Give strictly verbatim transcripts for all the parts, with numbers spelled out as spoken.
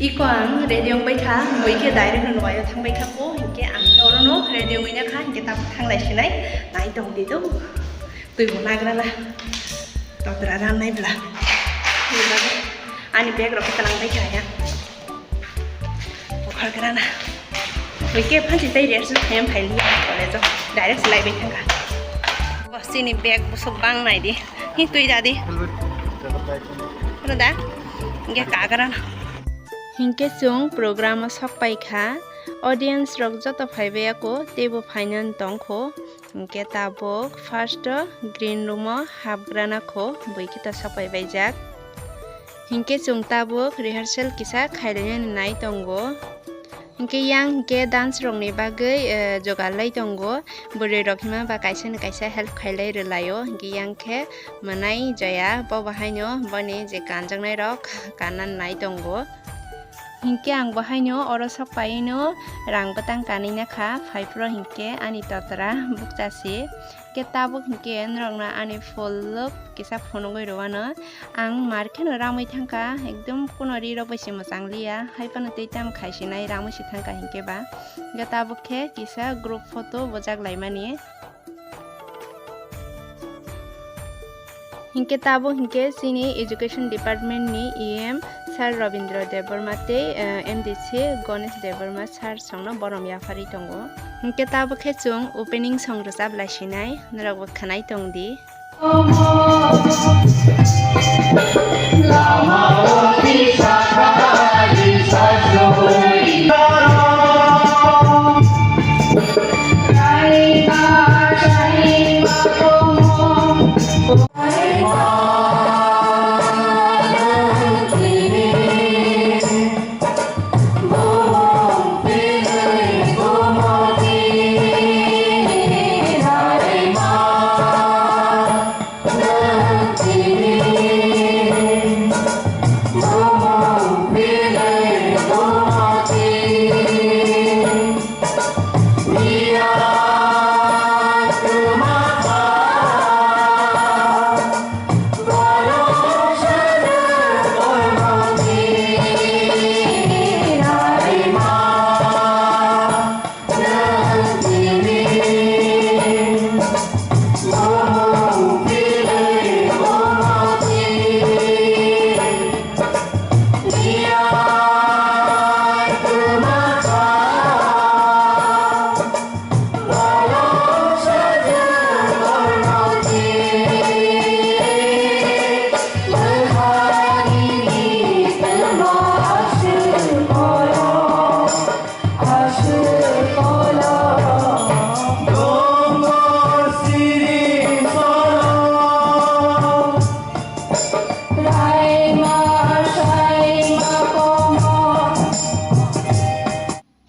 Iko ang ready wng bai kha, bui khe direct no nuaio thang bai kha ko, hinkhe ang khe oro no ready wngwi na kha, hinkhe tabuk thang lai sinai, nai tong di do. Twi bo nagra na. Totra ran nai bla. Ani bag rok khe tlang bai kha ya. Bukhar gra na. Bui khe phansi tei rehearsal khaiyam phai li college o. Direct slai bai thang kha. Bo chini bag busuk bang nai di. Hi twi da di. Ro da. Ge ka gra na. Hinkhe chwng program o sok pai kha, audience rok joto phai bai ya kho, teibo phainani tong kho. Hinkhe tabuk first o green room o hapgrana kho, bui khe ta sok pai baijak. Hinkhe chwng tabuk rehearsal kisa khailainani nai tongo. Hinkhe yang hinkhe dance rokni bagwi, eh, jogar lai tongo. Bwrwi rok hima ba kaisa ni kaisa help khailai rwlaio. Hinkhe yang khe mwnai Joya, bo bo haino boni je kanjaknai rok kanna nai tongo. Hinkhe ang bo haino oro sok paino rang bwtang kanwi na kha, phai phro hinkhe ani totra bukcha se. Hinkhe tabuk hinkhe norokno ani full look kisa phunugwi rwano. Ang mar kheno ramwi thangkha, ekdom kuno ri rok bai se mwchang liya, hai phano tei tamo khai sinai ramwi se thangkha hinkhe ba. Hinkhe tabuk khe kisa group photo bujak laimani. Hinkhe tabuk hinkhe chini education department ni E M sir Rabindra Debbarma tei, eh, M D C Ganesh Debbarma sir songno borom yapharwi tongo. Hinkhe tabuk khe chwng opening song rwchap lai sinai, norok bo khwnai tong di.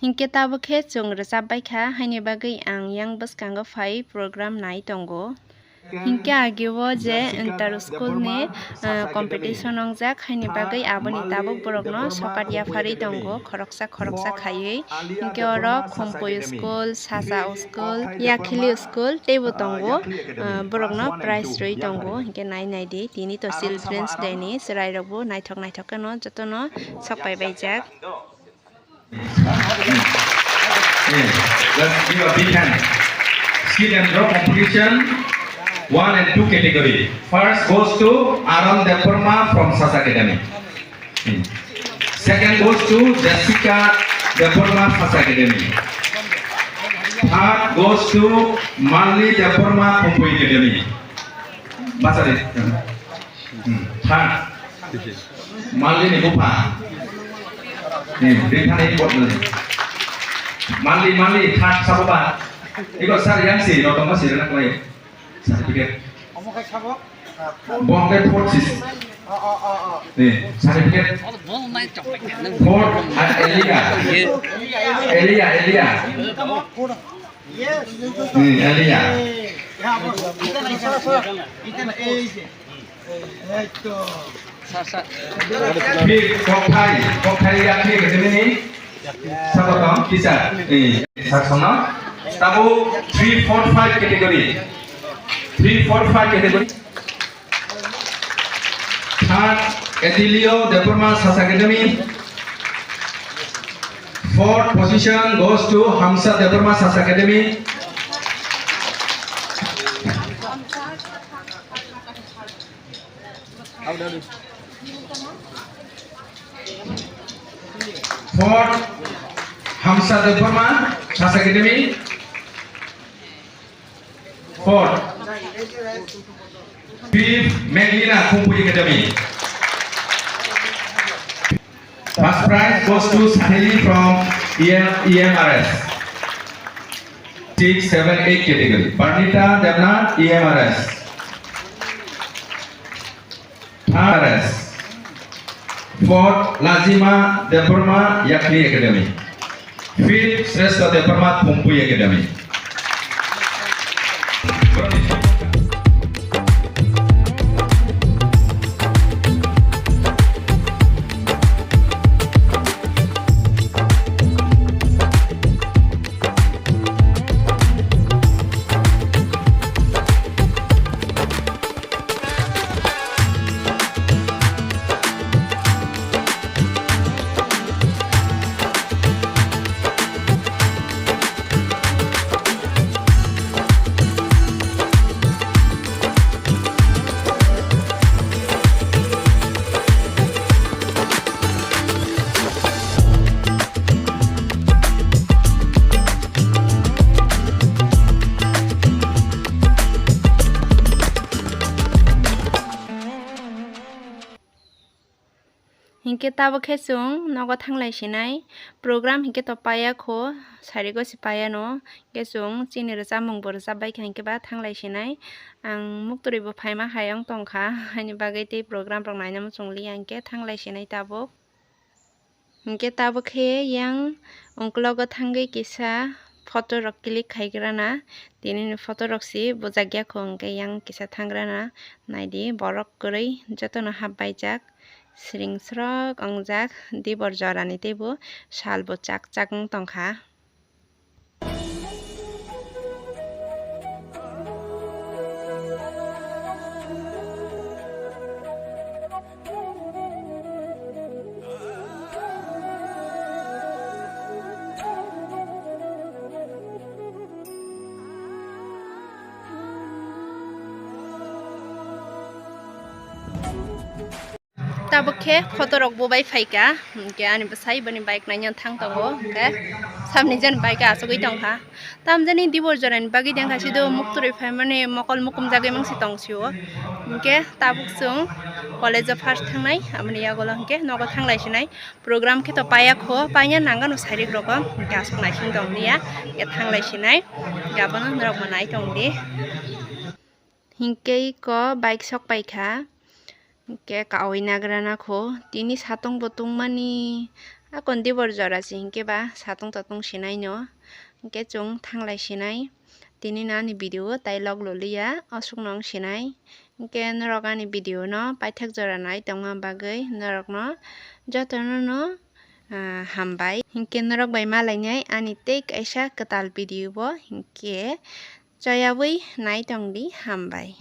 Hinkhe tabuk khe chwng rwchap bai kha, haini bagwi ang yang bwskango phai program nai tongo. Hinkhe agio je inter school ni, ah, competition wngjak, haini bagwi aboni tabuk borokno sokat yapharwi tongo, khoroksa khoroksa khaiwi. Hinkhe oro Khumpui school, Sacha school, Yakhili school teibo tongo, ah, borokno prize rwi tongo. Hinkhe nai nai di, tini to Children's Day ni chwrai rokbo naithok naithok kheno jotono sok pai baijak. Eh, let's give a big hand. Skit and draw competition, one and two category. First goes to Aaron Debbarma from Sacha Academy. Hmm. Second goes to Jessica Debbarma, Sacha Academy. Third goes to Marli Debbarma, Khumpui Academy. Bacha de. Hmm. Third. Malini bupha. Ni, bini thani bot ni. Mali, mali, thak sabo ba. Iko sir yang si, rotong ma si rena klai. Certificate. Omo khai sabo? Bong ke fourth sis. Oh, oh, oh, oh. Ni, certificate. Fourth, ah, Elia. Elia, Elia. Yes. Ni, Elia. Eh, ya, bos. Ita na, ita na, ita na, eh, eh. Phir kokthai, kokthai ya phir khe nini. Sabatam kisa. Eh, saksono. Tabo three four five category. Three four five category. Third, Atilio Debbarma, Sacha Academy. Fourth position goes to Hamsa Debbarma Sas Academy. Fourth, Hamsa Debbarma Sas Academy. Fourth, fifth, Meglina Khumpui Academy. First prize goes to Saheli from E M, E M R S. Six, seven, eight category. Barnita Debnath, E M R S. Third, fourth, Lajima Debbarma Yakni Academy. Fifth, Srestha Debbarma Thumpui Academy. Hinkhe tabuk khe chwng nogo thanglai sinai, program hinkhe to paiya kho, sarigo se paiya no, hinkhe chwng chini rwchapmung bo rwchap bai kha, hinkhe ba thanglai sinai. Ang muktwrwi bo phaima hai wng tong kha, haini bagwi tei program rok naina muchung li ya, hinkhe thanglai sinai tabuk. Hinkhe tabuk khe yang ungkulogo thangwi kisa photo rok click khai gra na, tini ni photo rok se bujak ya kho, hinkhe yang kisa thang gra na, naidi borok kwrwi jotono hap baijak, siring srok wngjak, dibor jorani teibo sal bo chak chak wng tong kha. Tabuk khe photo rok bo bai phaikha, hinkhe ani bwsai boni bike naina thang tongo, hinkhe samni jani bike asugwi tongkha. Tamjani dibor jorani bagwi dengkha sido muktwrwi phaimani mokol mukum jagwi mangsi tongsio. Hinkhe tabuk chwng college o first thangnai, aboni yagulo hinkhe nogo thanglai sinai. Program khe to paiya kho, paina nangano sairik rogo, hinkhe aswk naising tonglia, hinkhe thanglai sinai, hinkhe abono norokbo nai tongdi. Hinkhe iko bike sok paikha, hinkhe kaui nagra nakho, tini satung bo tungmani, akon dibor jora se hinkhe ba satung tatung sinai no, hinkhe chwng thanglai sinai, tini no ani video tai log loliya, aswk no wng sinai, hinkhe norok ani video no paithak jora nai tongma bagwi norok no jotono no, ah, hambai, hinkhe norok bai malainai ani tei kaisa kwtal video bo, hinkhe choyaui nai tongdi, hambai.